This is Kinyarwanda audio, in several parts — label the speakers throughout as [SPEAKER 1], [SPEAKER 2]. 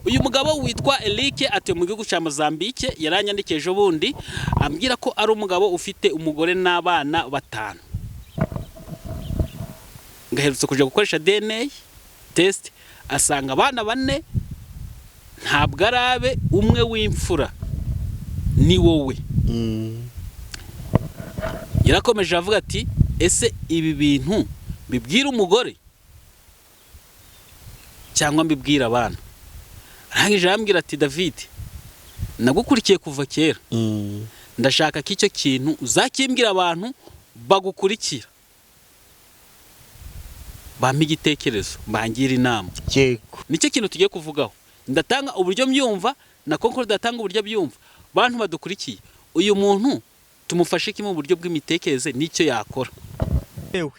[SPEAKER 1] Uyu mugabo witwa Eric atuye mu gihugu cya Mozambique. Yaranyandikiye ejo bundi ambwira ko ari umugabo ufite umugore n'abana batanu, ngaherutse kujya gukoresha DNA test asanga abana bane ntabwo ari abe, umwe w'imfura ni wowe. Yarakomeje avuga ati: "Ese ibi bintu mbibwira umugore cyangwa mbibwira abana?" Arangije arambwira ati: "David, nagukurikiye kuva kera, ndashaka ko icyo kintu uzakimbwira abantu bagukurikira, bampa igitekerezo, bangira inama." Nicyo kintu tugiye kuvugaho. Ndatanga uburyo mbyumva na Concorde atanga uburyo abyumva. Bantu badukurikiye, uyu muntu tumufashe iki mu buryo bw'imitekerereze n'icyo yakora?
[SPEAKER 2] Yewe,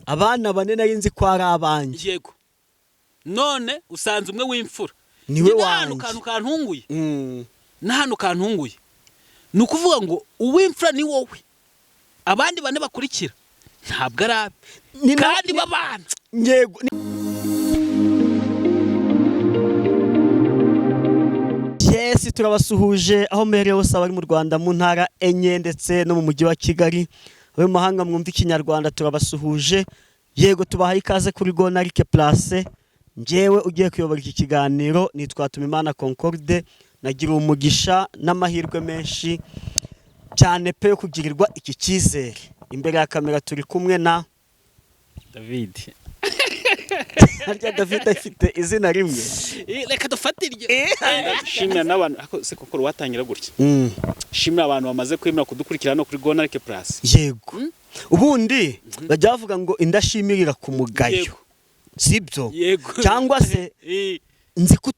[SPEAKER 2] abana bane nari nzi ko ari abanjye.
[SPEAKER 1] Yego, none usanze umwe w'imfura
[SPEAKER 2] niwe
[SPEAKER 1] Njye n'ahantu
[SPEAKER 2] wanjye.
[SPEAKER 1] Kantu kantunguye, n'ahantu kantunguye ni ukuvuga ngo uw'imfura ni wowe, abandi bane bakurikira ntabwo ari abe kandi babana.
[SPEAKER 2] Yego. Yes, turabasuhuje aho muherereye hose, abari mu Rwanda mu ntara enye ndetse no mu mujyi wa Kigali, abari mu mahanga mwumva Ikinyarwanda, turabasuhuje. Yego, tubahaye ikaze kuri Gonarike Plus. Njyewe ugiye kuyobora iki kiganiro nitwa Tumimana Concorde. Nagira umugisha n'amahirwe menshi cyane pe yo kugirirwa iki cyizere. Imbere ya kamera turi kumwe na
[SPEAKER 1] David.
[SPEAKER 2] Harya David afite izina rimwe?
[SPEAKER 1] Reka dufate iryo. Shimira n'abantu ako se koko watangira gutya. Shimira abantu bamaze kwemera kudukurikira hano kuri Gonarike Plus.
[SPEAKER 2] Yego, ubundi bajya bavuga ngo indashimirira ku mugayo. Sibyo?
[SPEAKER 1] Yego.
[SPEAKER 2] Cyangwa se nzi ko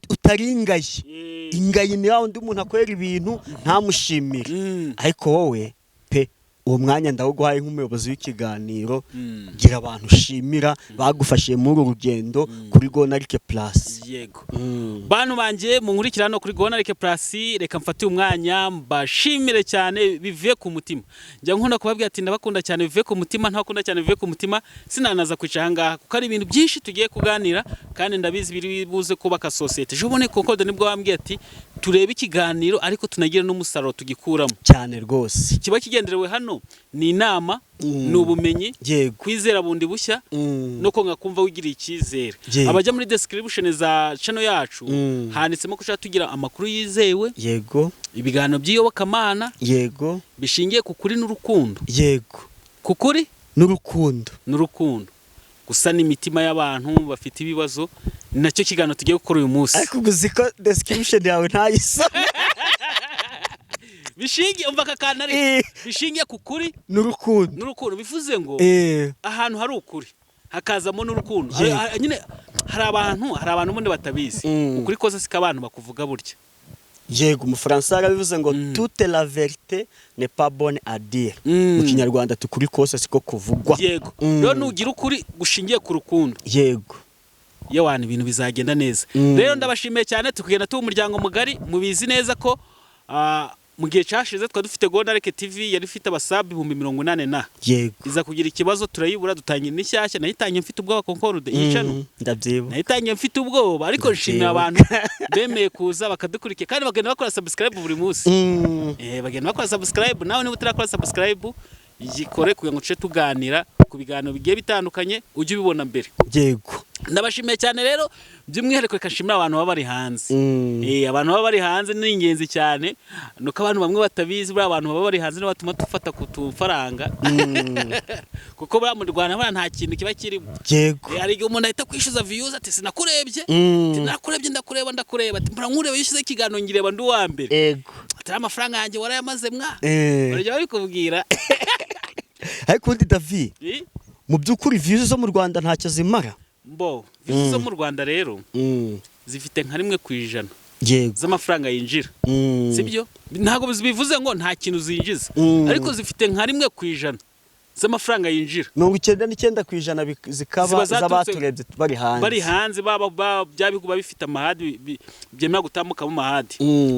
[SPEAKER 2] utari ingayi. Ingayi ni wa wundi umuntu akorera ibintu ntamushimire. Ariko wowe pe, uwo mwanya ndawuguhaye nk'umuyobozi w'ikiganiro. Gira abantu ushimira bagufashije muri uru rugendo kuri Gonarike Plus.
[SPEAKER 1] Yego. Bantu banjye munkurikira hano kuri Gonarike Plus, reka mfate umwanya mbashimire cyane bivuye ku mutima. Njya nkunda kubabwira ati ndabakunda cyane bivuye ku mutima, ntabakunda cyane bivuye ku mutima sinanaza kwicara aha ngaha, kuko ari ibintu byinshi tugiye kuganira kandi ndabizi biri buze kubaka sosiyete. Ejo bundi Concorde nibwo wambwiye ati turebe ikiganiro ariko tunagire n'umusaruro tugikuramo.
[SPEAKER 2] Cyane rwose.
[SPEAKER 1] Kiba kigenderewe hano ni inama, ni ubumenyi, kwizera bundi bushya, no konga kumva wigiriye icyizere. Abajya muri description za channel yacu, handitsemo ko ushaka tugira amakuru yizewe, ibiganiro by'iyobokamana bishingiye ku kuri n'urukundo. Ku kuri
[SPEAKER 2] n'urukundo.
[SPEAKER 1] N'urukundo, gusa n'imitima y'abantu bafite ibibazo. Ni nacyo kiganiro tugiye gukora uyu munsi.
[SPEAKER 2] Ariko ubwo uzi ko description yawe ntayisoma?
[SPEAKER 1] Bishingiye, umva aka kantu, ariko bishingiye ku kuri
[SPEAKER 2] n'urukundo.
[SPEAKER 1] N'urukundo bivuze ngo ahantu hari ukuri hakazamo n'urukundo. Nyine hari abantu ubundi batabizi. Ukuri kose siko abantu bakuvuga burya.
[SPEAKER 2] Yego, umufaransa yarabivuze ngo "Toute la vérité n'est pas bonne à dire." Mu Kinyarwanda tukuri kose siko kuvugwa.
[SPEAKER 1] Yego. Rero nugira ukuri gushingiye ku rukundo, yewana, ibintu bizagenda neza. Rero ndabashimiye cyane. Tukugenda tuba umuryango mugari. Mubizi neza ko mu gihe cyashize twari dufite Gonareke TV yari ifite abasabu 80,000 na iza kugira ikibazo turayibura, dutangira n'ishyashya. Nayitangiye mfite ubwoba, Concorde, iyi channel.
[SPEAKER 2] Ndabyibuka.
[SPEAKER 1] Nayitangiye mfite ubwoba, ariko nshimira abantu bemeye kuza bakadukurikira kandi bagenda bakora subscribe buri munsi. Bagenda bakora subscribe. Nawe niba utarakora subscribe, yikore kugira ngo tuce tuganira ku biganiro bigiye bitandukanye ujye ubibona mbere. Ndabashimiye cyane rero, by'umwihariko reka nshimire abantu baba bari hanze. Abantu baba bari hanze ni ingenzi cyane, nuko abantu bamwe batabizi. Buriya abantu baba bari hanze nibo batuma dufata ku tufaranga, kuko buriya mu Rwanda buriya nta kintu kiba kirimo. Hari igihe umuntu ahita kwishyuza views ati sinakurebye. Ati nakurebye, ndakureba, ndakureba, ati mpora nkureba, iyo ushyizeho ikiganiro ngireba ndi uwa mbere. Ati amafaranga yanjye warayamaze mwa. Barajya babikubwira.
[SPEAKER 2] Ariko ubundi David, mu by'ukuri views zo mu Rwanda ntacyo zimara.
[SPEAKER 1] Mbo views zo mu Rwanda rero zifite nka 1% z'amafaranga yinjira. Sibyo, ntabwo bivuze ngo nta kintu zinjiza, ariko zifite nka 1% z'amafaranga yinjira.
[SPEAKER 2] 99% zikaba
[SPEAKER 1] Ziba zaturutse-
[SPEAKER 2] z'abaturebye bari hanze.
[SPEAKER 1] Bari hanze, baba bya bihugu biba bifite amahadi byemera gutambukamo amahadi.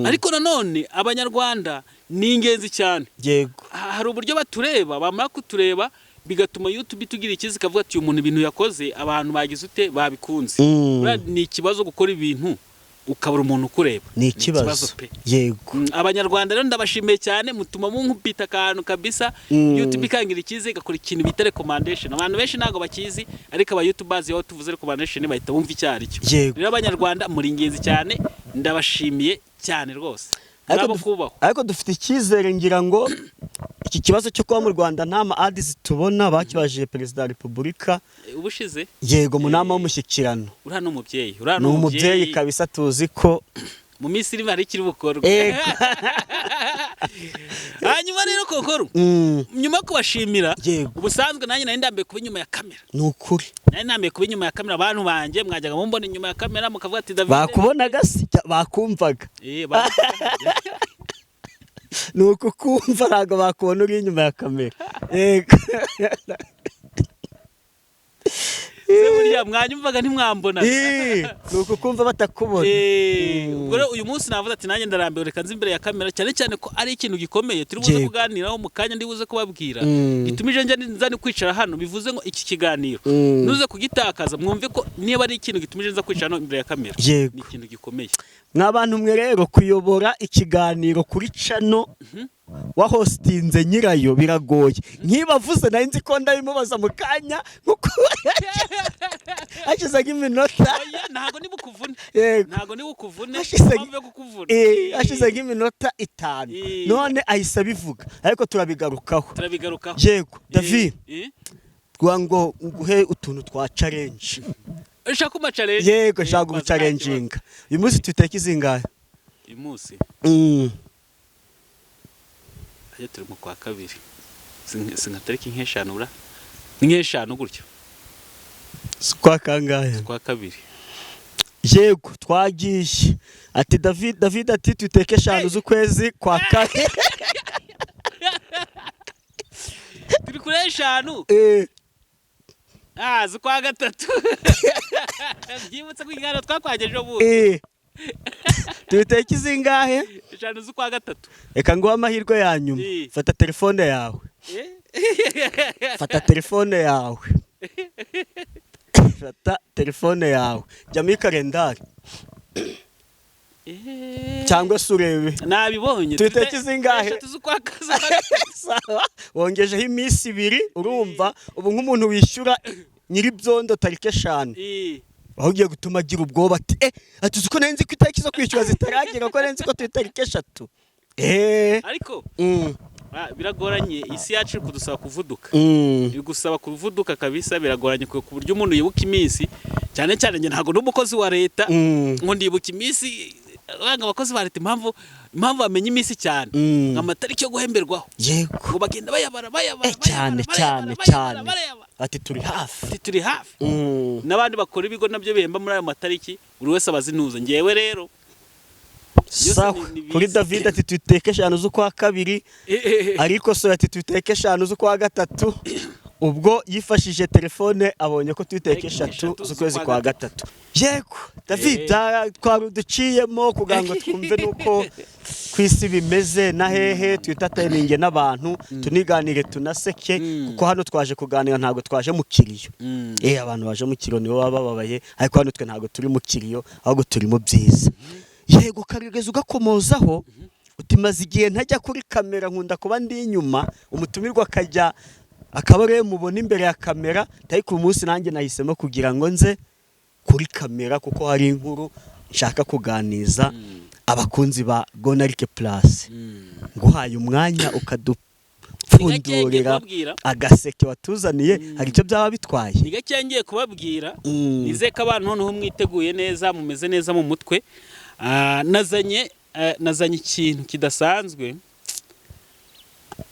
[SPEAKER 1] Ariko nanone Abanyarwanda ni ingenzi cyane. Hari uburyo batureba, bamara kutureba bigatuma YouTube itugira ikizi ikavuga ati uyu muntu ibintu yakoze abantu bagize ute, babikunze. Buriya ni ikibazo gukora ibintu. Ukabura umuntu ukureba.
[SPEAKER 2] Ni ikibazo.
[SPEAKER 1] Pe.
[SPEAKER 2] Yego.
[SPEAKER 1] Abanyarwanda rero ndabashimiye cyane, mutuma munkubita akantu kabisa. YouTube ikangira ikize, igakora ikintu bita recommendation. Abantu benshi ntabwo bakizi, ariko aba YouTubers iyo tuvuze recommendation bahita bumva icyo ari cyo. Rero Abanyarwanda muri ingenzi cyane, ndabashimiye cyane rwose.
[SPEAKER 2] Ariko
[SPEAKER 1] Nabo kubahwa.
[SPEAKER 2] Ariko dufite icyizere, ngira ngo iki kibazo cyo kuba mu Rwanda nta ma ads tubona bakibajije Perezida wa Repubulika.
[SPEAKER 1] Ubushize.
[SPEAKER 2] Yego, mu nama y'umushyikirano.
[SPEAKER 1] Uriya ni umubyeyi, uriya
[SPEAKER 2] Ni umubyeyi kabisa, tuzi ko
[SPEAKER 1] Mu minsi iri hari ikiri bukorwe.
[SPEAKER 2] Ego.
[SPEAKER 1] Hanyuma rero Kokoro, nyuma yo kubashimira, ubusanzwe nanjye nari ndambiye kuba inyuma ya kamera.
[SPEAKER 2] Ni ukuri.
[SPEAKER 1] Nari ndambiye kuba inyuma ya kamera. Abantu banjye mwajyaga mumbona inyuma ya kamera mukavuga ati "David".
[SPEAKER 2] Bakubonaga se? Bakumvaga.
[SPEAKER 1] Bakubonaga.
[SPEAKER 2] Ni ukukumva, ntabwo bakubona uri inyuma ya kamera. Yego.
[SPEAKER 1] Se burya mwanyumvaga ntimwambona?
[SPEAKER 2] Ni ukukumva batakubona.
[SPEAKER 1] Ubwo rero uyu munsi navuze ati nanjye ndarambiwe, reka nze imbere ya kamera, cyane cyane ko ari ikintu gikomeye turi buze kuganiraho mu kanya, ndi buze kubabwira gitumije njya nza ni kwicara hano. Bivuze ngo iki kiganiro nuze kugitakaza, mwumve ko niba ari ikintu gitumije nza kwicara hano imbere ya kamera, ni ikintu gikomeye.
[SPEAKER 2] Mwa bantu mwe rero, kuyobora ikiganiro kuri channel wa hostinze nyirayo biragoye. Nkibavuze nari nzi ko ndabimubaza mu kanya, nkuko hashize nk'iminota.
[SPEAKER 1] Oya, ntago ni bukuvune. Ntago ni bukuvune. Impamvu yo kukuvuna.
[SPEAKER 2] Hashize nk'iminota 5. None ahise abivuga, ariko turabigarukaho.
[SPEAKER 1] Turabigarukaho.
[SPEAKER 2] Yego David, twa ngo nguhe utuntu twa challenge.
[SPEAKER 1] Ushaka kuma challenge?
[SPEAKER 2] Yego, nshaka guchallenginga. Uyu munsi tuteka izingahe?
[SPEAKER 1] Uyu munsi ajya turi mu kwa kabiri, si nka tariki nk'eshanu bura, ni nk'eshanu gutyo.
[SPEAKER 2] Kwa kangahe?
[SPEAKER 1] Kwa kabiri.
[SPEAKER 2] Yego, twagiye. Ati David, David ati tuteke 5 z'ukwezi kwa kane.
[SPEAKER 1] Turi kuri 5 z'ukwa gatatu. Byibutse ko ikiganiro twakwagejeje ubu.
[SPEAKER 2] Tuteke izingahe?
[SPEAKER 1] 5 z'ukwa gatatu.
[SPEAKER 2] Reka nguhe amahirwe ya nyuma. Fata telefone yawe. Fata telefone yawe, fata telefone yawe, jya muri kalendari cyangwa se urebe.
[SPEAKER 1] Nabibonye.
[SPEAKER 2] Tuteke zingahe?
[SPEAKER 1] 3 z'ukwa gatatu.
[SPEAKER 2] Sawa, wongejeho iminsi 2. Urumva ubu nk'umuntu wishyura nyir'ibyondo tariki 5, aho ugiye gutuma agira ubwoba ati ati uzi ko nari nzi ko itariki zo kwishyura zitaragera, ko nari nzi ko turi tariki 3.
[SPEAKER 1] Ariko biragoranye, isi yacu iri kudusaba kuvuduka. Iri gusaba kuvuduka kabisa. Biragoranye ku buryo umuntu yibuka iminsi, cyane cyane njye ntabwo n'umukozi wa leta ngo ndibuka iminsi. Banga abakozi ba leta, impamvu bamenya iminsi cyane, amatariki yo guhemberwaho, ngo bagenda bayabara, bayabara,
[SPEAKER 2] cyane
[SPEAKER 1] bayabara,
[SPEAKER 2] cyane
[SPEAKER 1] bayabara,
[SPEAKER 2] cyane.
[SPEAKER 1] Bayabara.
[SPEAKER 2] Ati turi hafi.
[SPEAKER 1] Ati turi hafi. N'abandi bakora ibigo nabyo bihemba muri ayo matariki, buri wese aba azinuza. Ngewe rero byose
[SPEAKER 2] Sawa.
[SPEAKER 1] ni
[SPEAKER 2] Kuri
[SPEAKER 1] biza.
[SPEAKER 2] David ati tuteke 5 z'ukwa kabiri, ariko so ati tuteke 5 z'ukwa gatatu. Ubwo yifashishije telefone abonye ko tuteke 3 z'ukwezi kwa gatatu. Yego David, twari uduciyemo kugira ngo twumve nuko ku isi bimeze na hehe, twitateninge n'abantu, tuniganire, tunaseke, kuko hano twaje kuganira, ntabwo twaje mu kiriyo. Abantu baje mu kiriyo nibo baba bababaye, ariko hano twe ntabwo turi mu kiriyo, ahubwo turi mu byiza. Yego, karigeze ugakomozaho uti maze igihe ntajya kuri kamera, nkunda kuba ndi inyuma, umutumirwa akajya akaba ariwe mubona imbere ya kamera, ariko uyu munsi nanjye nahisemo kugira ngo nze kuri kamera kuko hari inkuru nshaka kuganiza abakunzi ba Gonarike Plus. Nguhaye umwanya ukadupfundurira
[SPEAKER 1] kubabwira.
[SPEAKER 2] agaseke watuzaniye, hari icyo byaba bitwaye?
[SPEAKER 1] Ni gake ngiye kubabwira. Nizeye ko abantu noneho mwiteguye neza, mumeze neza mu mutwe. Nazanye ikintu kidasanzwe,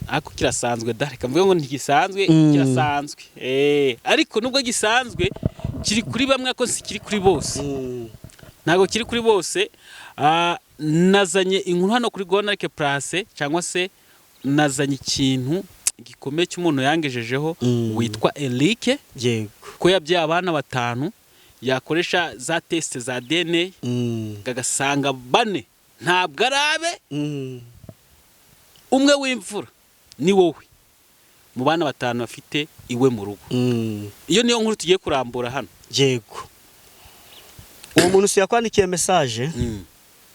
[SPEAKER 1] ariko kirasanzwe da, reka mvuge ngo ntigisanzwe. Kirasanzwe, ariko nubwo gisanzwe kiri kuri bamwe, ariko si kiri kuri bose. Ntabwo kiri kuri bose. Nazanye inkuru hano kuri Gonarike Plus, cyangwa se nazanye ikintu gikomeye cy'umuntu yangejejeho witwa Eric, ko yabyaye abana batanu, yakoresha za test za DNA agasanga bane ntabwo ari abe, umwe w'imfura ni wowe mu bana batanu bafite iwe mu rugo. Iyo niyo nkuru tugiye kurambura hano.
[SPEAKER 2] Yego. Uwo muntu si yakwandikiye message?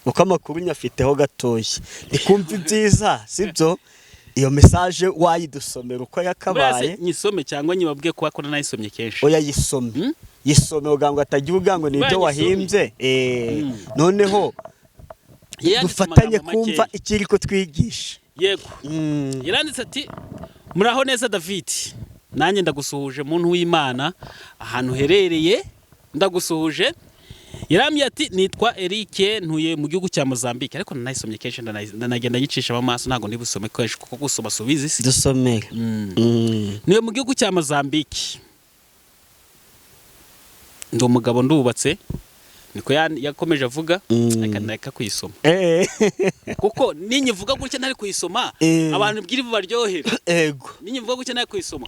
[SPEAKER 2] Uko amakuru nyafiteho gatoya, ndikumva ibyiza, sibyo? Iyo message wayidusomera uko yakabaye?
[SPEAKER 1] Buriya se nyisome cyangwa nyibabwiye kuba ko nanayisomye kenshi?
[SPEAKER 2] Oya, yisome. Yisome kugira ngo atagira uvuga ngo ni ibyo
[SPEAKER 1] Buriya nyisome.
[SPEAKER 2] wahimbye. Noneho
[SPEAKER 1] Yanditse
[SPEAKER 2] dufatanye
[SPEAKER 1] amagambo
[SPEAKER 2] kumva
[SPEAKER 1] makeya.
[SPEAKER 2] ikiri ko twigisha.
[SPEAKER 1] Yego. Yaranditse ati: "Muraho neza David, nanjye ndagusuhuje muntu w'Imana, ahantu uherereye ndagusuhuje." Yarambwiye ati: "Nitwa Eric, ntuye mu gihugu cya Mozambique." Ariko nanayisomye kenshi, ndanagenda nyicishamo amaso, ntabwo ndi busome kenshi kuko gusoma subizi si.
[SPEAKER 2] Dusomere.
[SPEAKER 1] Ntuye mu gihugu cya Mozambique, ndi umugabo, ndubatse, niko yakomeje avuga. Reka ndeka kuyisoma kuko ninyivuga gutya ntari kuyisoma, abantu bwiri bubaryohere. Ninyivuga gutya ntari kuyisoma.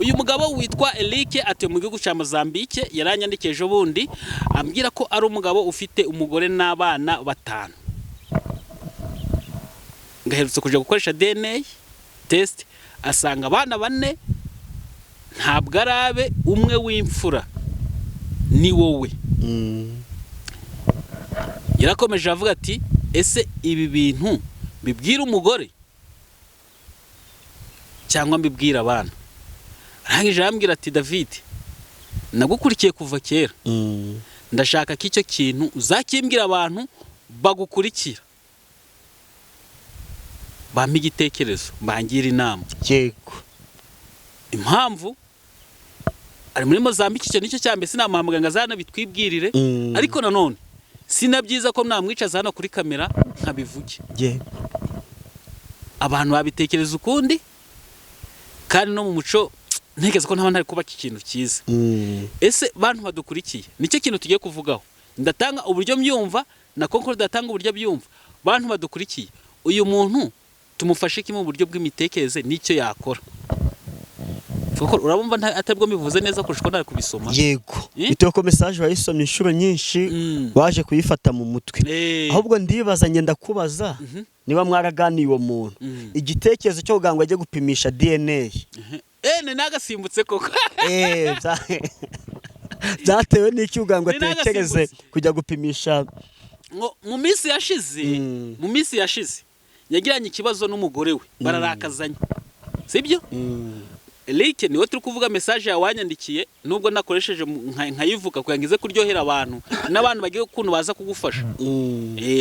[SPEAKER 1] Uyu mugabo witwa Eric atuye mu gihugu cya Mozambique. Yaranyandikiye ejo bundi ambwira ko ari umugabo ufite umugore n'abana batanu, ngaherutse kujya gukoresha DNA test, asanga abana bane ntabwo ari abe, umwe w'imfura ni wowe. Yarakomeje avuga ati: "Ese ibi bintu mbibwira umugore cyangwa mbibwira abana?" Arangije arambwira ati: "David, nagukurikiye kuva kera, ndashaka ko icyo kintu uzakimbwira abantu bagukurikira, bampa igitekerezo, bangira inama." Impamvu ari muri Mozambique, icyo nicyo cya mbere, sinamuhamagara ngo azana bitwibwirire. Ariko nanone sina byiza ko namwicaza hano kuri kamera nkabivuge, abantu babitekereza ukundi, kandi no mu muco ntekereza ko ntaba ntari kubaka ikintu cyiza. Ese bantu badukurikiye, nicyo kintu tugiye kuvugaho. Ndatanga uburyo mbyumva na Concorde atanga uburyo abyumva. Bantu badukurikiye, uyu muntu tumufashe kimwe mu buryo bw'imitekerereze n'icyo yakora? Kuko urabumva ataribwo mbivuze neza kurusha uko ntari kubisoma.
[SPEAKER 2] Yego.
[SPEAKER 1] Eh?
[SPEAKER 2] Bitewe ko message wayisomye inshuro nyinshi, waje kuyifata mu mutwe. Ahubwo ndibaza, ngenda kubaza niba mwaraganiye uwo muntu, igitekerezo cyo kugira ngo ajye gupimisha DNA.
[SPEAKER 1] Ni nagasimbutse koko.
[SPEAKER 2] Byatewe n'iki kugira ngo
[SPEAKER 1] Ni
[SPEAKER 2] atekereze
[SPEAKER 1] nagasimbutse.
[SPEAKER 2] kujya gupimisha?
[SPEAKER 1] Ngo mu minsi yashize, mu minsi yashize yagiranye ikibazo n'umugore we, bararakazanya, sibyo? Eric niwe turi kuvuga. Message yawe wanyandikiye, nubwo nakoresheje nkayivuga kugira ngo ize kuryohera abantu n'abantu bagiye ukuntu baza kugufasha.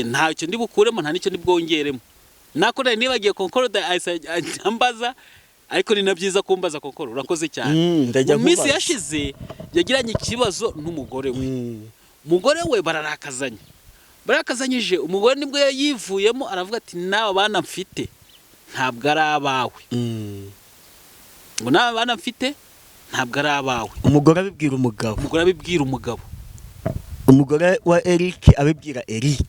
[SPEAKER 1] Ntacyo ndi bukuremo, nta n'icyo ndi bwongeremo. Nako nari nibagiye, Concorde ahise ambaza, ariko ni na byiza kumbaza. Concorde, urakoze cyane.
[SPEAKER 2] Ndajya
[SPEAKER 1] Mu minsi
[SPEAKER 2] nkubaza.
[SPEAKER 1] yashize yagiranye ikibazo n'umugore we. Umugore we bararakazanya, barakazanyije, umugore nibwo yivuyemo aravuga ati: "N'aba bana mfite ntabwo ari abawe." Ngo: "N'aba bana mfite ntabwo ari abawe."
[SPEAKER 2] Umugore abibwira umugabo?
[SPEAKER 1] Umugore abibwira umugabo.
[SPEAKER 2] Umugore wa Eric abibwira Eric?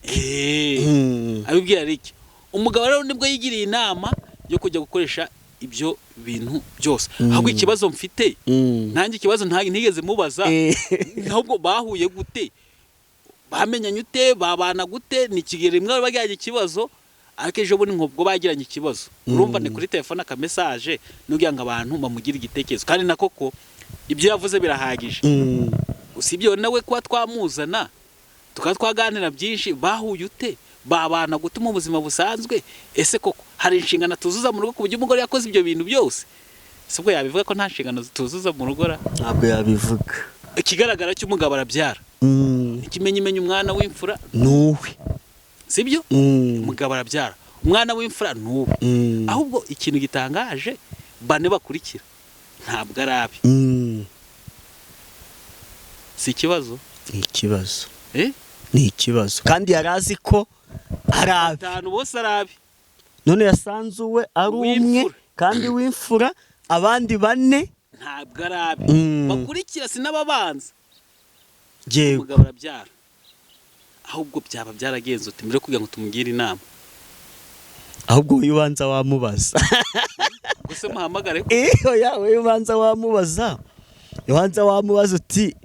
[SPEAKER 1] Abibwira Eric. Umugabo rero nibwo yigiriye inama yo kujya gukoresha ibyo bintu byose. Ahubwo ikibazo mfite, nanjye ikibazo ntigeze mubaza, ntabwo bahuye gute, bamenyanye ute, babana gute? Ni ikigero rimwe bagiranye ikibazo, ariko ejo bundi nk'ubwo bagiranye ikibazo, urumva ni kuri telefone akamesaje n'ugira ngo abantu bamugire igitekerezo, kandi na koko ibyo yavuze birahagije. Usibye nawe kuba twamuzana tukaba twaganira byinshi, bahuye ute, babana gute mu buzima busanzwe? Ese koko hari inshingano tuzuza mu rugo ku buryo umugore yakoze ibyo bintu byose? Si ubwo yabivuga ko nta nshingano tuzuza mu rugo ra?
[SPEAKER 2] Ntabwo yabivuga.
[SPEAKER 1] Ikigaragara cy'umugabo arabyara. Ikimenyimenya, umwana w'imfura
[SPEAKER 2] Nuwe.
[SPEAKER 1] Sibyo? Umugabo arabyara, umwana w'imfura ni uwe. Ahubwo ikintu gitangaje, bane bakurikira ntabwo ari abe. Si ikibazo?
[SPEAKER 2] Ni ikibazo.
[SPEAKER 1] Eh?
[SPEAKER 2] Ni ikibazo, kandi yari azi ko ari abe.
[SPEAKER 1] Batanu bose ari abe.
[SPEAKER 2] None yasanze uwe ari umwe
[SPEAKER 1] W'imfura.
[SPEAKER 2] kandi w'imfura, abandi bane
[SPEAKER 1] ntabwo ari abe. Bakurikira si n'ababanza. Umugabo arabyara. Ahubwo byaba byaragenze uti mbere kugira ngo tumugire inama?
[SPEAKER 2] Ahubwo wowe ubanza wamubaza.
[SPEAKER 1] Gusa muhamagare ko.
[SPEAKER 2] Oya, wowe ubanza wamubaza, ubanza wamubaza uti: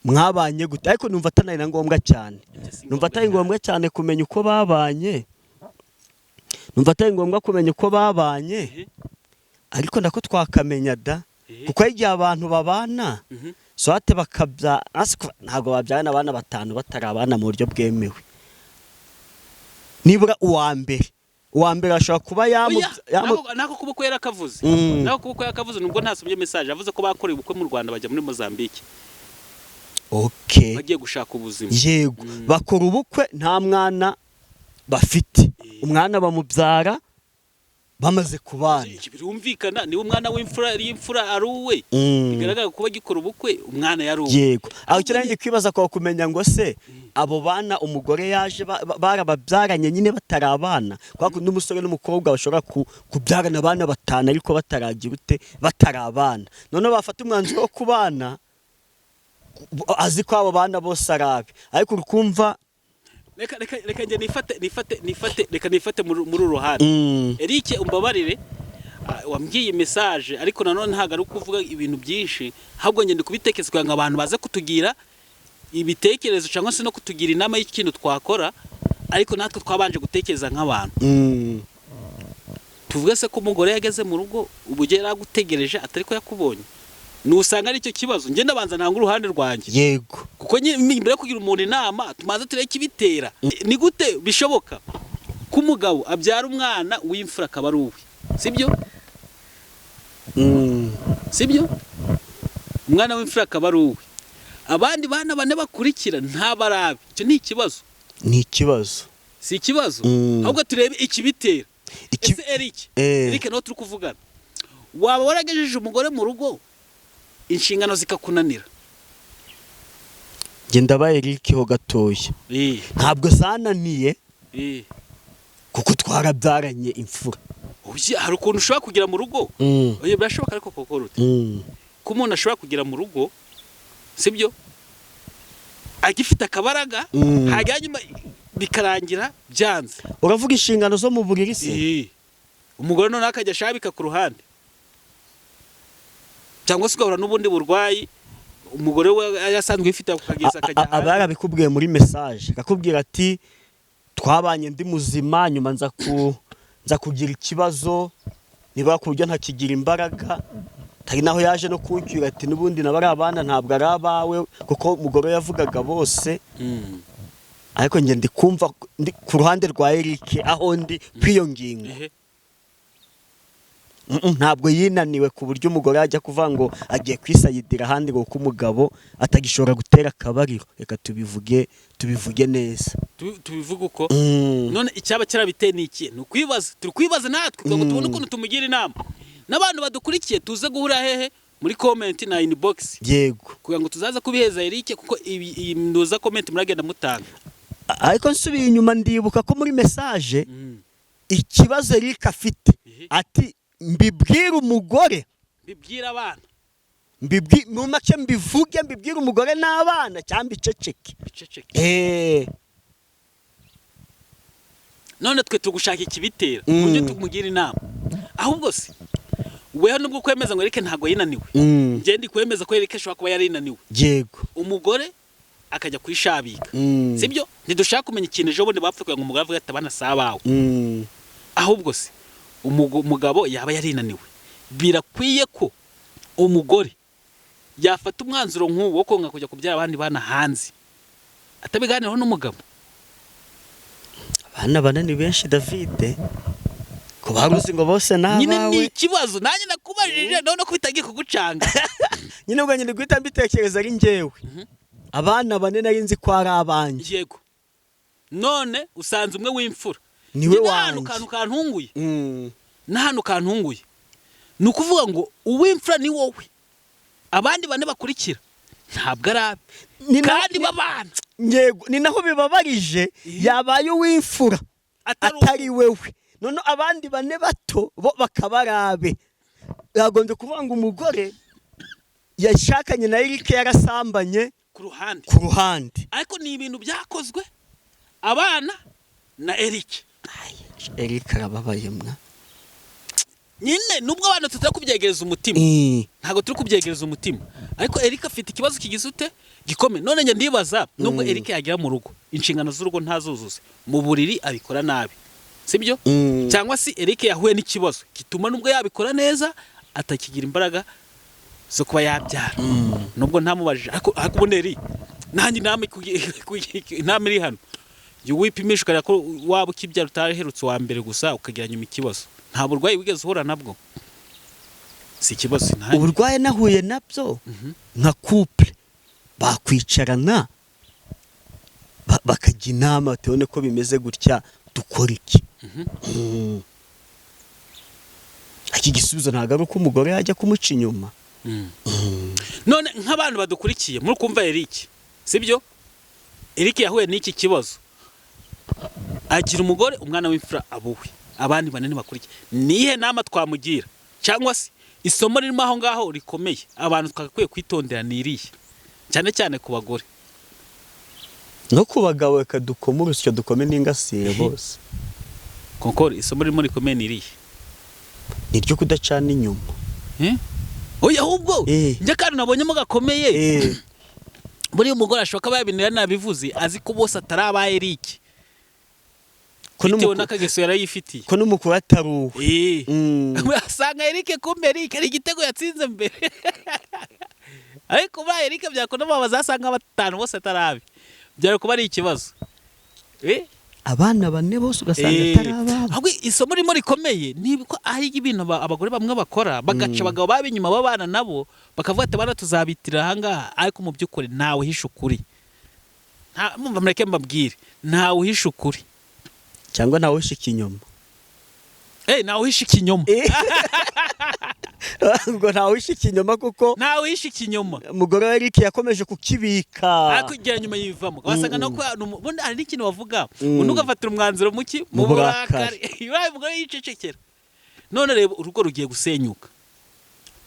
[SPEAKER 2] "Mwabanye gute?" Ariko numva atari na ngombwa cyane.
[SPEAKER 1] Ibyo si
[SPEAKER 2] Numva atari
[SPEAKER 1] ngombwa.
[SPEAKER 2] ngombwa cyane kumenya uko babanye, numva atari ngombwa kumenya uko babanye. Ariko nako twakamenya da, kuko hari igihe abantu babana. Soit bakabya ntabwo babyarana abana batanu batari abana mu buryo bwemewe. Nibura uwa mbere ashobora kuba
[SPEAKER 1] Oya, nako kubukwe yarakavuze. Nako kubukwe yarakavuze, nubwo ntasomye message. Yavuze ko bakoreye ubukwe mu Rwanda, bajya muri Mozambique bagiye gushaka ubuzima.
[SPEAKER 2] Yego, bakora ubukwe nta mwana bafite. Umwana bamubyara bamaze kubana.
[SPEAKER 1] Iki birumvikana, niba umwana w'imfura y'imfura ari uwe, bigaragara kuba agikora ubukwe umwana yari uwe.
[SPEAKER 2] Yego, aho icyo nanjye kwibaza kwa kumenya ngo se abo bana umugore yaje barababyaranye nyine batari abana, kwa kundi umusore n'umukobwa bashobora kubyarana abana batanu ariko bataragira ute, batari abana, noneho bafata umwanzuro wo kubana azi ko abo bana bose ari abe, ariko uri kumva.
[SPEAKER 1] Reka njye nifate reka nifate muri uru ruhande. Eric, umbabarire, wambwiye message, ariko nanone ntabwo ari ukuvuga ibintu byinshi, ahubwo njye ndi kubitekereza kugira ngo abantu baze kutugira ibitekerezo cyangwa se no kutugira inama y'ikintu twakora, ariko natwe twabanje gutekereza nk'abantu. Tuvuge se ko umugore yageze mu rugo uburyo yari agutegereje atari ko yakubonye, nusanga ari cyo kibazo? Njye ndabanza ntanga uruhande rwanjye. Kuko nyine mbere yo kugira umuntu inama, tumaze turebe ikibitera. Ni gute bishoboka ko umugabo abyara umwana w'imfura akaba ari uwe, sibyo? Sibyo? Umwana w'imfura akaba ari uwe, abandi bana bane bakurikira ntabarabe. Icyo ni ikibazo.
[SPEAKER 2] Ni ikibazo.
[SPEAKER 1] Si ikibazo? Ahubwo turebe ikibitera. Ese Eric, Eric nawe turi kuvugana, waba waragejeje umugore mu rugo inshingano zikakunanira?
[SPEAKER 2] Njye ndabaye Eric ho gatoya. Ntabwo zananiye, kuko twarabyaranye imfura.
[SPEAKER 1] Oya, hari ukuntu ushobora kugera mu rugo. Oya, birashoboka, ariko koko rute ko umuntu ashobora kugera mu rugo, sibyo, agifite akabaraga, hanyuma nyuma bikarangira byanze?
[SPEAKER 2] Uravuga inshingano zo mu buriri se?
[SPEAKER 1] Umugore noneho akajya ashabika ku ruhande, cyangwa se ugahura n'ubundi burwayi umugore we yasanzwe yifite akageza akajya
[SPEAKER 2] Aba
[SPEAKER 1] hanze.
[SPEAKER 2] yarabikubwiye muri message, akakubwira ati: "Twabanye ndi muzima, nyuma nza kugira ikibazo, niba ku buryo ntakigira imbaraga." Hari naho yaje no kuncyura ati: "N'ubundi nabo ari abana, ntabwo ari abawe," kuko umugore yavugaga bose. Ariko njye ndi kumva ndi ku ruhande rwa Eric, aho ndi kw'iyo ngingo. Ntabwo yinaniwe ku buryo umugore yajya kuvuga ngo agiye kwisayidira ahandi, ngo kuko umugabo atagishobora gutera akabariro. Reka tubivuge neza.
[SPEAKER 1] Tubivuge uko. None icyaba cyarabiteye ni iki? Ni ukwibaza, turi kwibaza natwe kugira ngo tubone ukuntu tumugira inama n'abantu badukurikiye. Tuze guhura hehe? Muri comment na inbox, kugira ngo tuzaze kubiheza Eric, kuko ibi iyi nduza comment muragenda mutanga.
[SPEAKER 2] Ariko nsubiye inyuma, ndibuka ko muri message ikibazo Eric afite, ati: "Mbibwire umugore?"
[SPEAKER 1] Bibwira abana.
[SPEAKER 2] Mu make mbivuge, mbibwire umugore n'abana cyangwa mbiceceke?
[SPEAKER 1] Biceceke. None twe tugushaka ikibitera ku buryo tumugira inama. Ahubwo se weho nubwo kwemeza ngo Eric ntabwo yinaniwe, njye ndi kwemeza ko Eric ashobora kuba yarinaniwe, umugore akajya kwishabika. Sibyo? Ntidushaka kumenya ikintu ejo bundi bapfa, kugira ngo umugore avuge ati: "Abana si abawe." Ahubwo se umugabo yaba yarinaniwe, birakwiye ko umugore yafata umwanzuro nk'uwo wo konka kujya kubyara abandi bana hanze atabiganiraho n'umugabo?
[SPEAKER 2] Abana bane ni benshi, David, ko baruzi ngo bose ni
[SPEAKER 1] Nyine ni
[SPEAKER 2] abawe.
[SPEAKER 1] ikibazo nanjye nakubajije, none ko bitangiye kugucanga.
[SPEAKER 2] Nyine ubwo nyine guhita mbitekereza ari njyewe, abana bane nari nzi ko ari abanjye.
[SPEAKER 1] Yego, none usanze umwe w'imfura
[SPEAKER 2] Niwe
[SPEAKER 1] Njye n'ahantu
[SPEAKER 2] wanjye.
[SPEAKER 1] kantu kantunguye, n'ahantu kantunguye, ni ukuvuga ngo uw'imfura ni wowe, abandi bane bakurikira ntabwo ari abe kandi babana.
[SPEAKER 2] Yego, ni naho bibabarije, yabaye uw'imfura
[SPEAKER 1] atari
[SPEAKER 2] atari wewe, none abandi bane bato bo bakaba ari abe. Yagombye kuvuga ngo umugore yashakanye na Eric yarasambanye
[SPEAKER 1] ku ruhande.
[SPEAKER 2] Ku ruhande.
[SPEAKER 1] Ariko ni ibintu byakozwe abana na Eric.
[SPEAKER 2] Eric arababaye mwa.
[SPEAKER 1] Nyine nubwo abantu tutari kubyegereza umutima, ntabwo turi kubyegereza umutima, ariko Eric afite ikibazo kigize ute gikomeye. None njye ndibaza, nubwo Eric yagera mu rugo inshingano z'urugo ntazuzuze, mu buriri abikora nabi, sibyo? Cyangwa se Eric yahuye n'ikibazo gituma nubwo yabikora neza atakigira imbaraga. Zo kuba yabyara, nubwo ntamubajije, ariko ubundi eri nanjye inama iri hano, jya wipimisha ukareba ko waba ukibyara utaraherutse uwa mbere gusa, ukagira nyuma ikibazo. Nta burwayi wigeze uhura nabwo, si ikibazo nanjye.
[SPEAKER 2] Uburwayi nahuye nabyo, nka couple bakwicarana bakajya inama, tubone ko bimeze gutya, dukora iki? Iki gisubizo ntabwo ari uko umugore yajya kumuca inyuma.
[SPEAKER 1] None nk'abantu badukurikiye muri kumva Eric, sibyo? Eric yahuye n'iki kibazo, agira umugore, umwana w'imfura abuwe, abandi banini bakurikiye. Nihe nama twamugira, cyangwa se isomo ririmo aho ngaho rikomeye abantu twagakwiye kwitondera ni irihe, cyane cyane ku bagore?
[SPEAKER 2] No ku bagabo, reka dukome urusyo, dukome n'ingasire bose.
[SPEAKER 1] Konkore, isomo ririmo rikomeye ni irihe?
[SPEAKER 2] Ni iryo kudacana inyuma.
[SPEAKER 1] Eh? Oya, ahubwo njye kandi nabonyemo gakomeye. Buriya umugore ashobora kuba yabintu nabivuze azi ko bose atari aba Eric,
[SPEAKER 2] ko
[SPEAKER 1] bitewe n'akageso yarayifitiye.
[SPEAKER 2] Ko n'umukuru atari uwe.
[SPEAKER 1] Asanga Eric, kumbe Eric ari igitego yatsinze mbere, ariko ba Eric byakunda bazasanga batanu bose atari abe, byari kuba ari ikibazo.
[SPEAKER 2] Abana bane bose ugasanga atari ababo.
[SPEAKER 1] Ahubwo isomo ririmo rikomeye ni ko ari ibintu abagore bamwe bakora, bagaca abagabo baba inyuma babana nabo, bakavuga ati abana tuzabitira ahangaha, ariko mu by'ukuri ntawe uhisha ukuri. Mumva mureke mbabwire, ntawe uhisha ukuri.
[SPEAKER 2] Cyangwa ntawe uhisha ikinyoma.
[SPEAKER 1] Ntawe uhisha ikinyoma.
[SPEAKER 2] Ubwo ntawe uhisha ikinyoma kuko
[SPEAKER 1] Ntawe uhisha ikinyoma.
[SPEAKER 2] umugore wa Eric yakomeje kukibika.
[SPEAKER 1] Ariko igihe nyuma yivamo wasanga no kwa ubundi hari n'ikintu bavuga, undi ugafatira umwanzuro muki?
[SPEAKER 2] Mu
[SPEAKER 1] Mu
[SPEAKER 2] burakari.
[SPEAKER 1] burakari. Ibaye umugore yicecekera, none reba urugo rugiye gusenyuka.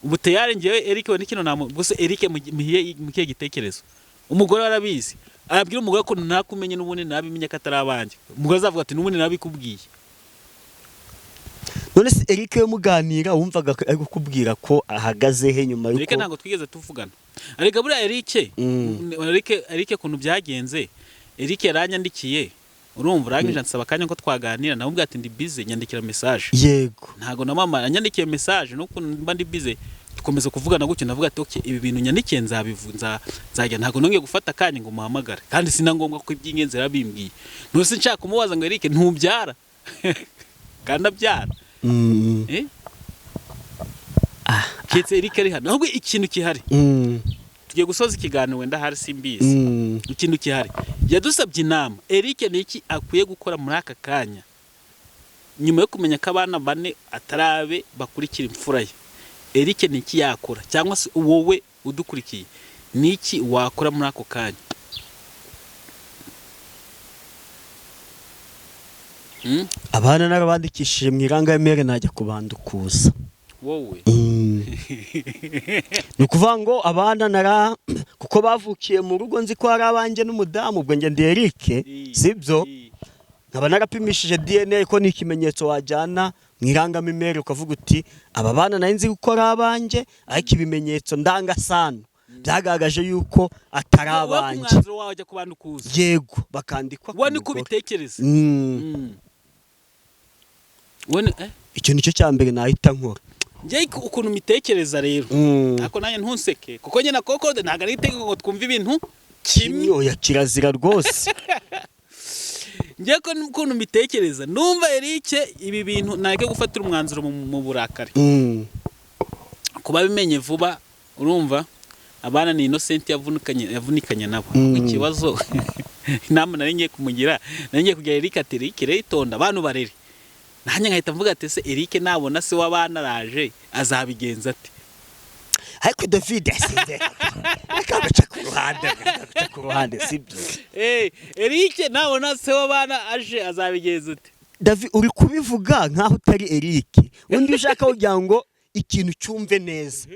[SPEAKER 1] Ubu tayari ngewe Eric we n'ikintu namu gusa Eric mu kihe gitekerezo, umugore arabizi, arabwira umugore ko nakumenye n'ubundi nabimenye ko atari abanjye. Umugore azavuga ati n'ubundi nabikubwiye.
[SPEAKER 2] None se Eric we muganira wumvaga ari kukubwira ko ahagaze he nyuma
[SPEAKER 1] Eric
[SPEAKER 2] yuko
[SPEAKER 1] ntabwo twigeze tuvugana. Ariko buriya Eric Eric ukuntu byagenze, Eric yaranyandikiye, urumva, urangije ansaba akanya ko twaganira, nawe ubwo ati ndi busy, nyandikira message. Ntago na mama yanyandikiye message, nuko mba ndi busy, dukomeza kuvugana gutyo. Ndavuga ati okay, ibi bintu nyandikiye nzabivu nzajya, ntago nongeye gufata akanya ngo muhamagare, kandi sina ngombwa ko iby'ingenzi yarabimbwiye. Ntuse nshaka kumubaza ngo Eric ntubyara kandi abyara. Eh? Keretse Eric ari hano. Ahubwo ikintu gihari, tugiye gusoza ikiganiro, wenda hari simbizi. Ikintu gihari, yadusabye inama Eric ni iki akwiye gukora muri aka kanya nyuma yo kumenya ko abana bane atarabe bakurikira imfura ye. Eric ni iki yakora, cyangwa se wowe udukurikiye ni iki wakora muri ako kanya?
[SPEAKER 2] Abana narabandikishije mu irangamimerere, najya kubandukuza.
[SPEAKER 1] Wowe?
[SPEAKER 2] Ni ukuvuga ngo abana nara kuko bavukiye mu rugo, nzi ko hari abanjye n'umudamu, ubwo njye ndi Eric, sibyo? Nkaba narapimishije DNA, ko ni ikimenyetso wajyana mu irangamimerere ukavuga uti aba bana nari nzi ko ari abanjye, ariko ibimenyetso ndangasano byagaragaje yuko atari
[SPEAKER 1] Wowe ku
[SPEAKER 2] abanjye.
[SPEAKER 1] mwanzuro wawe ajya kubandukuza?
[SPEAKER 2] Yego, bakandikwa ku
[SPEAKER 1] Wowe niko
[SPEAKER 2] mugore.
[SPEAKER 1] ubitekereza? Wowe eh?
[SPEAKER 2] Icyo nicyo cya mbere nahita nkora.
[SPEAKER 1] Njye ukuntu mbitekereza rero, ariko nanjye ntunseke, kuko njye na Concorde ntabwo ari itegeko ngo twumve ibintu kimwe.
[SPEAKER 2] Oya, kirazira rwose.
[SPEAKER 1] Njye ko ukuntu mbitekereza, numva Eric ibi bintu ntareke gufatira umwanzuro mu burakari. Kuba bimenye vuba, urumva abana ni Innocent yavunikanye nabo. Ikibazo, inama nari ngiye kumugira, nari ngiye kugira Eric ati Eric rero itonda abantu barere, nanjye nkahita mvuga ati ese Eric nabona se w'abana araje azabigenza ate?
[SPEAKER 2] Ariko David asinze akabaca ku ruhande, akabaca ku ruhande, sibyo?
[SPEAKER 1] Eric nabona se w'abana aje azabigenza ute?
[SPEAKER 2] David, uri kubivuga nkaho utari Eric. Undi ushaka kugira ngo ikintu cyumve neza,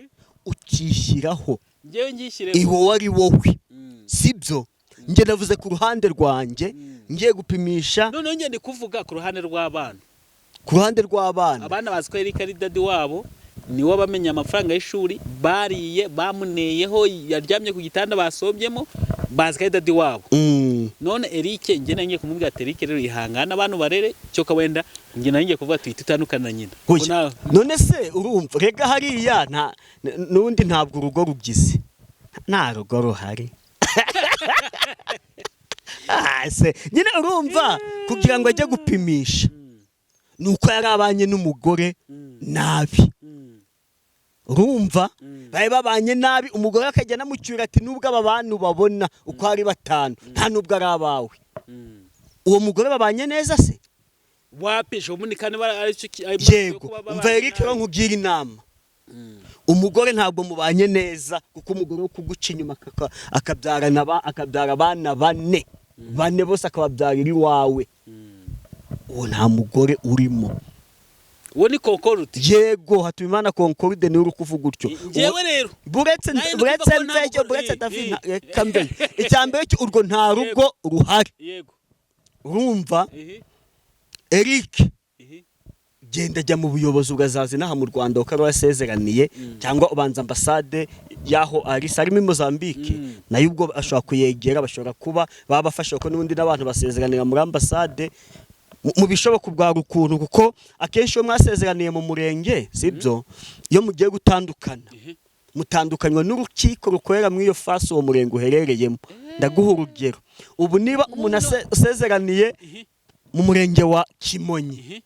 [SPEAKER 2] ukishyiraho.
[SPEAKER 1] Njyewe ngishyiremo.
[SPEAKER 2] Iwo wari wowe, sibyo? Njye navuze ku ruhande rwanjye, ngiye gupimisha.
[SPEAKER 1] Noneho njye ndi kuvuga ku ruhande rw'abana.
[SPEAKER 2] Ku ruhande rw'abana.
[SPEAKER 1] Abana bazi ko Eric ari daddy wabo, niwe bamenya amafaranga y'ishuri bariye, bamuneyeho, yaryamye ku gitanda basobyemo. Bazi ko ari daddy wabo. None Eric, njye ngiye kumubwira ati: "Eric rero, ihangane, abantu barere cyoka." Wenda njye ngiye kuvuga ati: "Tutandukana na nyina."
[SPEAKER 2] Oya.
[SPEAKER 1] Ko nawe-
[SPEAKER 2] None se urumva rega hariya nta n'undi, ntabwo urugo rugize, nta rugo ruhari. Ah, se nyine urumva kugira ngo ajye gupimisha ni uko yari abanye n'umugore nabi. Urumva bari babanye nabi, umugore akajya anamucyura ati: "Nubwo aba bantu babona uko ari batanu, nta nubwo ari abawe." Uwo mugore babanye neza se?
[SPEAKER 1] Wapi, ubundi kandi ari cyo
[SPEAKER 2] Yego. Umva Eric rero, nkugira inama. Umugore ntabwo mubanye neza, kuko umugore wo kuguca inyuma akabyara abana bane, bane bose akababyarira iwawe, uwo nta mugore urimo.
[SPEAKER 1] Uwo ni Concorde.
[SPEAKER 2] Yego, Hatuyimana Concorde niwe uri kuvuga utyo.
[SPEAKER 1] Njyewe rero
[SPEAKER 2] Buretse
[SPEAKER 1] Nawe ndi
[SPEAKER 2] buretse
[SPEAKER 1] kuvuga ko nta
[SPEAKER 2] mveyo
[SPEAKER 1] mugore-
[SPEAKER 2] buretse David, reka mveyo. Icya mbere cyo, urwo nta rugo ruhari. Urumva Eric, genda, jya mu buyobozi, ugazaza inaha mu Rwanda kuko ari wasezeraniye, cyangwa ubanza ambasade y'aho ari se, arimo i Mozambique, nayo ubwo ashobora kuyegera, bashobora kuba babafasha, kuko n'ubundi n'abantu basezeranira muri ambasade mu bishoboka ubwa ukuntu, kuko akenshi iyo mwasezeraniye mu murenge, sibyo, iyo mugiye gutandukana mutandukanywa n'urukiko rukorera muri iyo fasi uwo murenge uherereyemo. Ndaguha urugero: ubu niba umuntu asezeraniye mu murenge wa Kimonyi,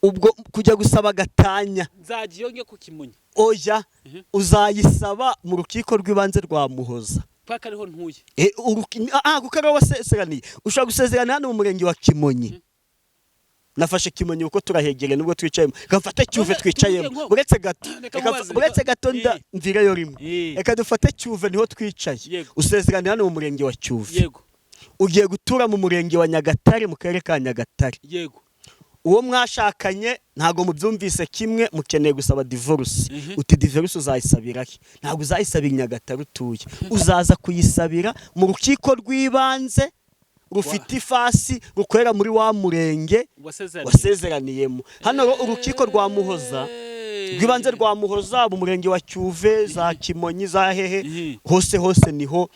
[SPEAKER 2] ubwo kujya gusaba gatanya
[SPEAKER 1] Nzajya iyo njye ku Kimonyi?
[SPEAKER 2] Oya, uzayisaba mu rukiko rw'ibanze rwa Muhoza.
[SPEAKER 1] Paka ariho ntuye.
[SPEAKER 2] Kuko ariho wasezeraniye. Ushobora gusezerana hano mu murenge wa Kimonyi. Nafashe Kimonyi kuko turahegereye nubwo twicayemo. Reka mfate Cyuve
[SPEAKER 1] None
[SPEAKER 2] twicayemo.
[SPEAKER 1] tuvuge
[SPEAKER 2] Uretse gato.
[SPEAKER 1] Reka nkubaze,
[SPEAKER 2] Uretse gato, nda mvireyo rimwe. Reka dufate Cyuve, niho twicaye. Usezeraniye hano mu murenge wa Cyuve, ugiye gutura mu murenge wa Nyagatare, mu karere ka Nyagatare. Uwo mwashakanye ntabwo mubyumvise kimwe, mukeneye gusaba divorce. Uti: "Divorce uzayisabira he?" Ntabwo uzayisabira i Nyagatare utuye, uzaza kuyisabira mu rukiko rw'ibanze rufite ifasi rukorera muri wa murenge
[SPEAKER 1] wasezeraniye.
[SPEAKER 2] Wasezeraniyemo. Hano rero urukiko rwa Muhoza, rw'ibanze rwa Muhoza, mu murenge wa Cyuve, za Kimonyi, za hehe, hose hose niho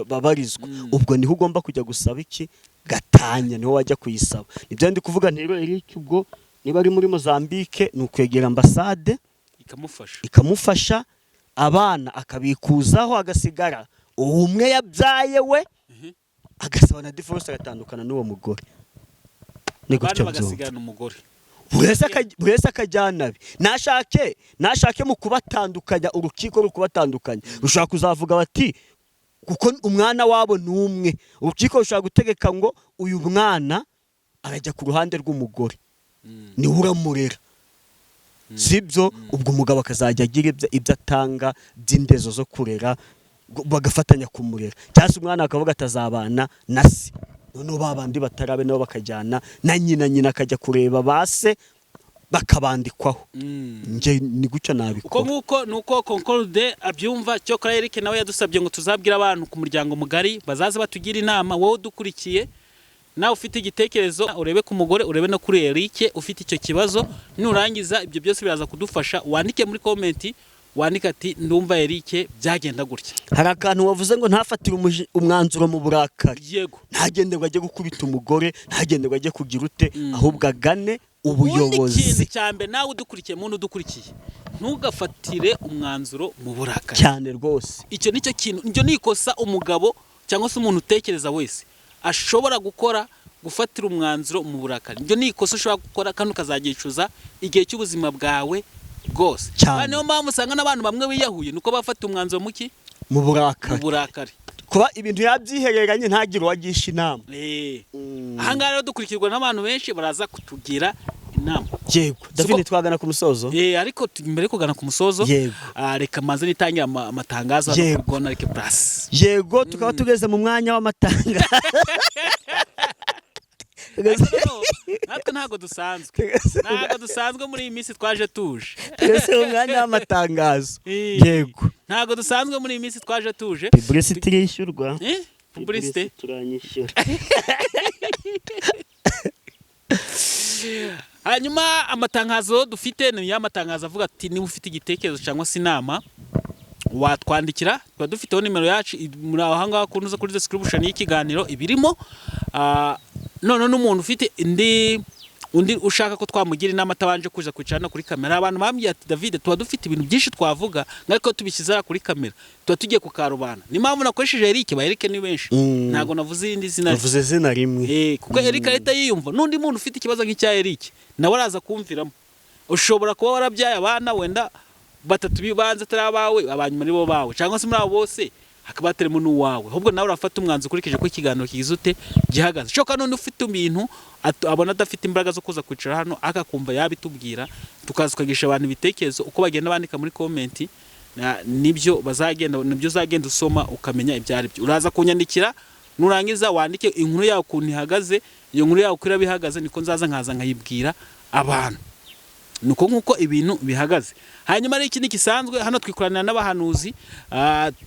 [SPEAKER 2] babarizwa. Ubwo niho ugomba kujya gusaba iki? Gatanya. Niho wajya kuyisaba. Nibyo ndi kuvuga rero. Eric ubwo niba ari muri Mozambique, ni ukwegera ambasade
[SPEAKER 1] ikamufasha.
[SPEAKER 2] Ikamufasha, abana akabikuzaho, agasigara umwe yabyaye we, agasaba na divorce, agatandukana n'uwo mugore. Ni
[SPEAKER 1] Abana
[SPEAKER 2] gutyo byumva.
[SPEAKER 1] bagasigarana umugore.
[SPEAKER 2] Buri wese akajyana abe. Nashake mu kubatandukanya, urukiko ruri kubatandukanya rushobora kuzavuga bati, kuko umwana wabo ni umwe, urukiko rushobora gutegeka ngo uyu mwana arajya ku ruhande rw'umugore, niwe uramurera, sibyo? Ubwo umugabo akazajya agira ibyo atanga by'indezo zo kurera, bagafatanya kumurera, cyangwa se umwana akavuga atazabana na se, noneho ba bandi batarabe nabo bakajyana na nyina, nyina akajya kureba ba se bakabandikwaho. Njye ni gutyo
[SPEAKER 1] Uko
[SPEAKER 2] nabikora.
[SPEAKER 1] Nguko ni uko Concorde abyumva. Cyokora Eric nawe yadusabye ngo tuzabwire abantu ku muryango mugari bazaze batugira inama. Wowe udukurikiye nawe ufite igitekerezo, urebe ku mugore, urebe no kuri Eric ufite icyo kibazo, nurangiza ibyo byose biraza kudufasha. Wandike muri comment, wandike ati: "Ndumva Eric byagenda gutya."
[SPEAKER 2] Hari akantu wavuze ngo ntafatire umwanzuro mu burakari. Ntagende ngo ajye gukubita umugore, ntagende ngo ajye kugira ute, ahubwo agane
[SPEAKER 1] Ubundi ikintu
[SPEAKER 2] ubuyobozi.
[SPEAKER 1] cya mbere, nawe udukurikiye, muntu udukurikiye, ntugafatire umwanzuro mu burakari.
[SPEAKER 2] Cyane rwose.
[SPEAKER 1] Icyo nicyo kintu, icyo ni ikosa umugabo cyangwa se umuntu utekereza wese ashobora gukora, gufatira umwanzuro mu burakari. Ibyo ni ikosa ushobora gukora kandi ukazabyicuza igihe cy'ubuzima bwawe bwose.
[SPEAKER 2] Cyane.
[SPEAKER 1] Kandi niyo mpamvu usanga n'abantu bamwe biyahuye, nuko bafata umwanzuro muki?
[SPEAKER 2] Mu
[SPEAKER 1] Mu
[SPEAKER 2] burakari.
[SPEAKER 1] burakari.
[SPEAKER 2] Kuba ibintu yabyihereranye, ntagire uwagisha inama.
[SPEAKER 1] Ahangaha rero dukurikirwa n'abantu benshi, baraza kutugira inama.
[SPEAKER 2] Yego David, twagana ku musozo.
[SPEAKER 1] Ariko mbere yo kugana ku musozo, reka manze nitangire amatangazo hano kuri Gona Like Plus.
[SPEAKER 2] Yego, tukaba tugeze mu mwanya w'amatanga.
[SPEAKER 1] Ariko noneho, natwe ntabwo dusanzwe muri iyi minsi twaje tuje.
[SPEAKER 2] Tugeze mu mwanya w'amatangazo. Yego.
[SPEAKER 1] Ntabwo dusanzwe muri iyi minsi, twaje tuje.
[SPEAKER 2] Publicity irishyurwa.
[SPEAKER 1] Publicité.
[SPEAKER 2] Turanyishyura.
[SPEAKER 1] Hanyuma amatangazo dufite ni ya matangazo avuga ati: niba ufite igitekerezo cyangwa se inama Watwandikira, tuba dufiteho nimero yacu muri aho ngaho kunuza kuri description y'ikiganiro ibirimo. None n'umuntu ufite indi undi ushaka ko twamugira inama atabanje kuza kwicara no kuri kamera. Abantu bambwiye ati: "David, tuba dufite ibintu byinshi twavuga, ariko tubishyize hariya kuri kamera tuba tugiye ku karubanda." Niyo mpamvu nakoresheje Eric. Ba Eric ni benshi, ntabwo navuze irindi zina rye.
[SPEAKER 2] Uvuze izina rimwe.
[SPEAKER 1] Kuko Eric ahita yiyumva. N'undi muntu ufite ikibazo nk'icya Eric nawe araza kumviramo. Ushobora kuba warabyaye abana wenda batatu b'ibanze atari abawe, abanyuma nibo bawe, cyangwa se muri abo bose hakaba hatarimo n'uwawe. Ahubwo nawe urafata umwanzuro ukurikije ko ikiganiro kigize ute gihagaze. Shoka n'undi ufite ibintu abona adafite imbaraga zo kuza kwicara hano, akakumva yabitubwira, tukaza tukagisha abantu ibitekerezo uko bagenda bandika muri comment, nibyo bazagenda, nibyo uzagenda usoma ukamenya ibyo ari byo. Uraza kunyandikira, nurangiza wandike inkuru yawe ukuntu ihagaze. Iyo nkuru yawe uko iraba ihagaze niko nzaza nkaza nkayibwira abantu, nuko nkuko ibintu bihagaze. Hanyuma rero ikindi gisanzwe, hano twikoranira n'abahanuzi,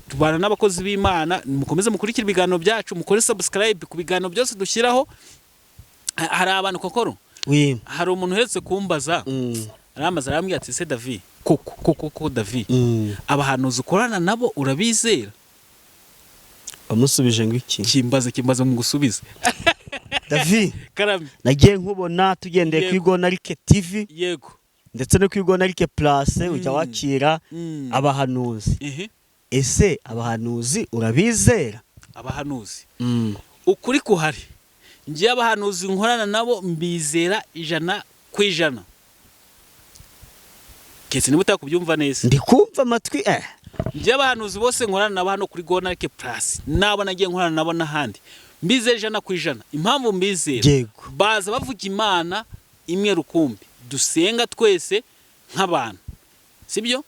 [SPEAKER 1] tubana n'abakozi b'Imana. Mukomeze mukurikire ibiganiro byacu, mukore subscribe ku biganiro byose dushyiraho. Hari abantu kokoro,
[SPEAKER 2] Oui.
[SPEAKER 1] hari umuntu uherutse kumbaza, aramaze arambwira ati: "Se David, koko koko koko David, abahanuzi ukorana nabo urabizera?"
[SPEAKER 2] Wamusubije ngo iki?
[SPEAKER 1] Kimbaze, kimbaze mu gusubize.
[SPEAKER 2] David,
[SPEAKER 1] Karame.
[SPEAKER 2] nagiye nkubona tugendeye
[SPEAKER 1] Yego.
[SPEAKER 2] kuri Gonarike TV ndetse no kuri Gonarike Plus, ujya wakira abahanuzi. Ese abahanuzi urabizera?
[SPEAKER 1] Abahanuzi, ukuri kuhari, ngiye abahanuzi nkorana nabo mbizera 100%, kese niba utakubyumva neza.
[SPEAKER 2] Ndi kumva amatwi eh.
[SPEAKER 1] Ngiye abahanuzi bose nkorana nabo hano kuri Gonarike Plus nabo nagiye nkorana nabo n'ahandi, mbizera 100%. Impamvu mbizera, baza bavuga Imana imwe rukumbi dusenga twese nk'abantu, sibyo?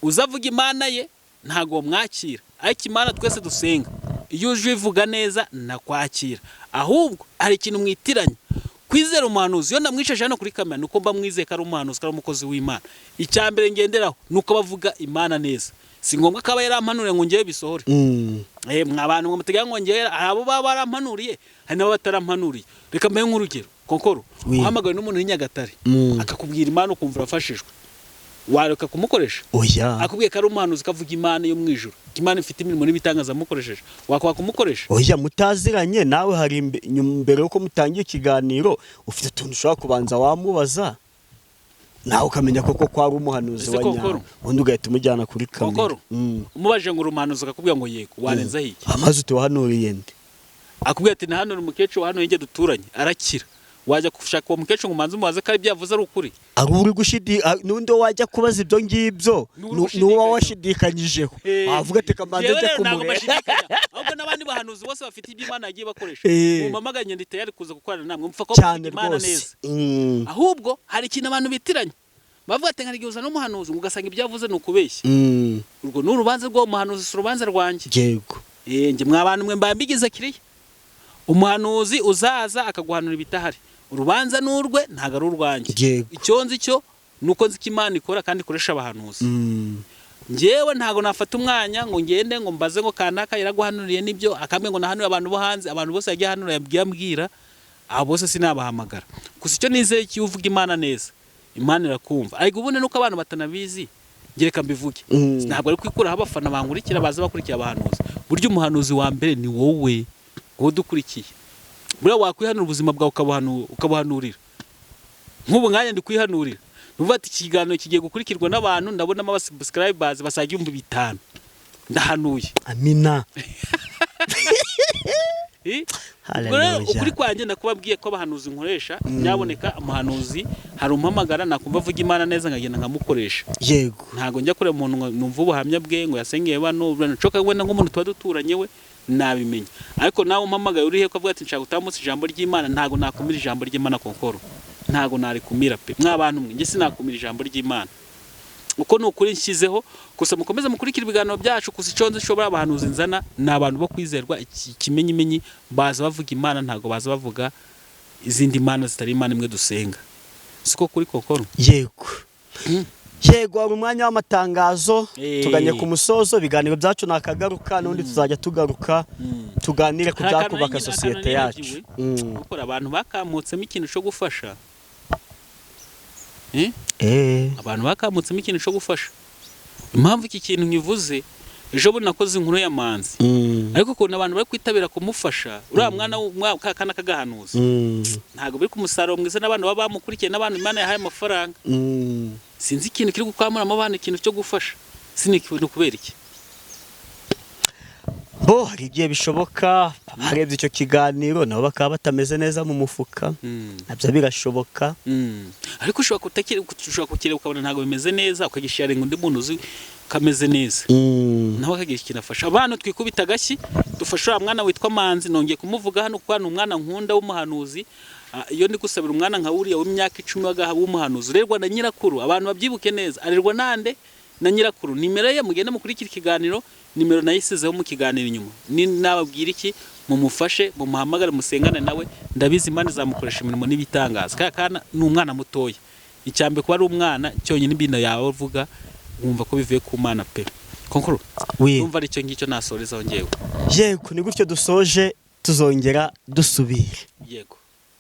[SPEAKER 1] Uzavuga Imana ye ntabwo mwakira, ariko Imana twese dusenga iyo uje uyivuga neza nakwakira. Ahubwo hari ikintu mwitiranya kwizera umuhanuzi. Iyo ndamwicaje hano kuri kamera nuko mba mwizeye ko ari umuhanuzi, ko ari umukozi w'Imana. Icya mbere ngenderaho ni uko bavuga Imana neza. Si ngombwa ko aba yarampanuriye ngo ngewe bisohore. Mwa bantu ngo muteganya ngo ngewe, hari abo baba barampanuriye, hari n'abo batarampanuriye. Reka mbe nk'urugero konkoro.
[SPEAKER 2] Oui.
[SPEAKER 1] Uhamagawe n'umuntu w'i Nyagatare, akakubwira Imana ukumva urafashijwe, wareka kumukoresha?
[SPEAKER 2] Oya.
[SPEAKER 1] Akubwiye ko ari umuhanuzi, kavuga Imana yo mu ijuru, ko Imana ifite imirimo n'ibitangaza amukoresheje, wakwaka kumukoresha?
[SPEAKER 2] Oya, mutaziranye nawe hari mbere yuko mutangiye ikiganiro ufite utuntu ushobora kubanza wamubaza, nawe ukamenya koko ko ari umuhanuzi
[SPEAKER 1] Ese
[SPEAKER 2] wa
[SPEAKER 1] Kokoro?
[SPEAKER 2] nyawe, ubundi ugahita umujyana kuri kamera.
[SPEAKER 1] Kokoro? Umubajije ngo uri umuhanuzi, akakubwira ngo yego, warenzaho iki?
[SPEAKER 2] Amazi utuhanuriye nde?
[SPEAKER 1] Akubwira ati: "Nahanura umukecuru wa hano hirya duturanye arakira." Wajya gushaka uwo mukecuru ngo umanze umubaze ko ari ibyo yavuze ari ukuri?
[SPEAKER 2] Ari uri gushidi n'undi wajya kubaza ibyo ngibyo
[SPEAKER 1] N'uri
[SPEAKER 2] n'uwa
[SPEAKER 1] gushidikanyaho.
[SPEAKER 2] Washidikanyijeho wavuga ati kamanze
[SPEAKER 1] Jewe
[SPEAKER 2] njye
[SPEAKER 1] rero ntabwo
[SPEAKER 2] kumureba.
[SPEAKER 1] bashidikanya, ahubwo n'abandi bahanuzi bose bafite ibyo Imana yagiye bakoresha, mumpamaganye, ndi tayari kuza gukorana namwe, mupfa kuba
[SPEAKER 2] Cyane
[SPEAKER 1] muvuga Imana
[SPEAKER 2] rwose.
[SPEAKER 1] neza. Ahubwo hari ikintu abantu bitiranya, bavuga ati nkarigihe uzana umuhanuzi ngo ugasanga ibyo yavuze ni ukubeshya. Urwo ni urubanza rw'uwo muhanuzi, si urubanza rwanjye. Njye mwa bantu mwe mbaye mbigize kiriya. Umuhanuzi uzaza akaguhanura ibitahari, urubanza ni urwe, ntabwo ari urwanjye. Icyo nzi cyo ni uko nzi ko Imana ikora kandi ikoresha abahanuzi. Njyewe ntabwo nafata umwanya ngo ngende ngo mbaze ngo kanaka yaraguhanuriye nibyo, akambwira ngo nahanure abantu bo hanze. Abantu bose yagiye ahanura yabwiye ambwira, abo bose sinabahamagara. Gusa icyo nizeye, iyo uvuga Imana neza Imana irakumva. Ariko ubundi nuko abantu batanabizi, ngereka mbivuge, ntabwo ari kwikuraho abafana bankurikira baza bakurikira abahanuzi. Burya umuhanuzi wa mbere ni wowe, wowe udukurikiye. Buriya wakwihanura ubuzima bwawe ukabuhanurira. Nk'ubu mwanya ndi kwihanurira, nuvuga ati iki kiganiro kigiye gukurikirwa n'abantu, ndabonamo abasubscribers basaga 5000, ndahanuye.
[SPEAKER 2] Amina.
[SPEAKER 1] Eh? Ubwo rero
[SPEAKER 2] Hallelujah.
[SPEAKER 1] ukuri kwanjye ndakubabwiye ko abahanuzi nkoresha, nyaboneka umuhanuzi hari umpamagara nakumva avuga Imana neza nkagenda nkamukoresha. Ntabwo njya kureba umuntu ngo numva ubuhamya bwe ngo yasengeye bano bano, coka wenda nk'umuntu tuba duturanye we nabimenya. Ariko nawe umpamagaye urihe ko avuga ati nshaka gutambutsa ijambo ry'Imana, ntabwo nakumira ijambo ry'Imana konkoro, ntabwo narikumira pe. Mwa bantu mwe, njye sinakumira ijambo ry'Imana, uko ni ukuri nshyizeho. Gusa mukomeze mukurikire ibiganiro byacu. Gusa icyo nzi nshobora, abahanuzi nzana ni abantu bo kwizerwa. Ikimenyimenyi baza bavuga Imana, ntabwo baza bavuga izindi mana zitari Imana imwe dusenga. Siko kuri kokoro?
[SPEAKER 2] Yego. Yego, hari umwanya w'amatangazo. Tuganye ku musozo ibiganiro byacu, nakagaruka n'undi tuzajya tugaruka tuganire ku
[SPEAKER 1] Hari akantu
[SPEAKER 2] byakubaka sosiyete
[SPEAKER 1] akantu
[SPEAKER 2] yacu.
[SPEAKER 1] nibagiwe. Gukora abantu bakamutsemo ikintu cyo gufasha. Abantu bakamutsemo ikintu cyo gufasha. Impamvu iki kintu nkivuze, ejo bundi nakoze inkuru ya Manzi, ariko ukuntu abantu bari kwitabira kumufasha uriya mwana kana kagahanuzi, ntabwo biri ku musaruro mwiza n'abantu baba bamukurikiye n'abantu Imana yahaye amafaranga. Sinzi ikintu kiri gukwamuramo abantu ikintu cyo gufasha, sinikintu kubera iki.
[SPEAKER 2] Bo hari igihe bishoboka barebye icyo kiganiro nabo bakaba batameze neza mu mufuka. Nabyo birashoboka.
[SPEAKER 1] Ariko ushobora kukireba ukabona ntabwo bimeze neza, ukagisharinga undi muntu uzi kameze neza, nawe akagira ikintu afasha. Abantu twikubita agashyi dufashe uriya mwana witwa Manzi. Nongeye kumuvuga hano kuko ni umwana nkunda w'umuhanuzi. Iyo ndi gusabira umwana nka uriya w'imyaka 10 w'umuhanuzi urerwa na nyirakuru, abantu babyibuke neza, arerwa nande? Na nyirakuru. Nimero ye mugende mukurikira ikiganiro, nimero nayisizeho mu kiganiro inyuma. Ni nababwira iki? Mumufashe, mumuhamagare, musengane nawe. Ndabizi Imana izamukoresha imirimo n'ibitangaza. Kaya kana ni umwana mutoya, icyambere kuba ari umwana cyonyine, ibintu yawe avuga wumva ko bivuye ku Mana pe. Konkuru, numva ari icyo ngicyo nasorezaho ngewe.
[SPEAKER 2] Yego, ni gutyo dusoje, tuzongera dusubire.
[SPEAKER 1] Yego.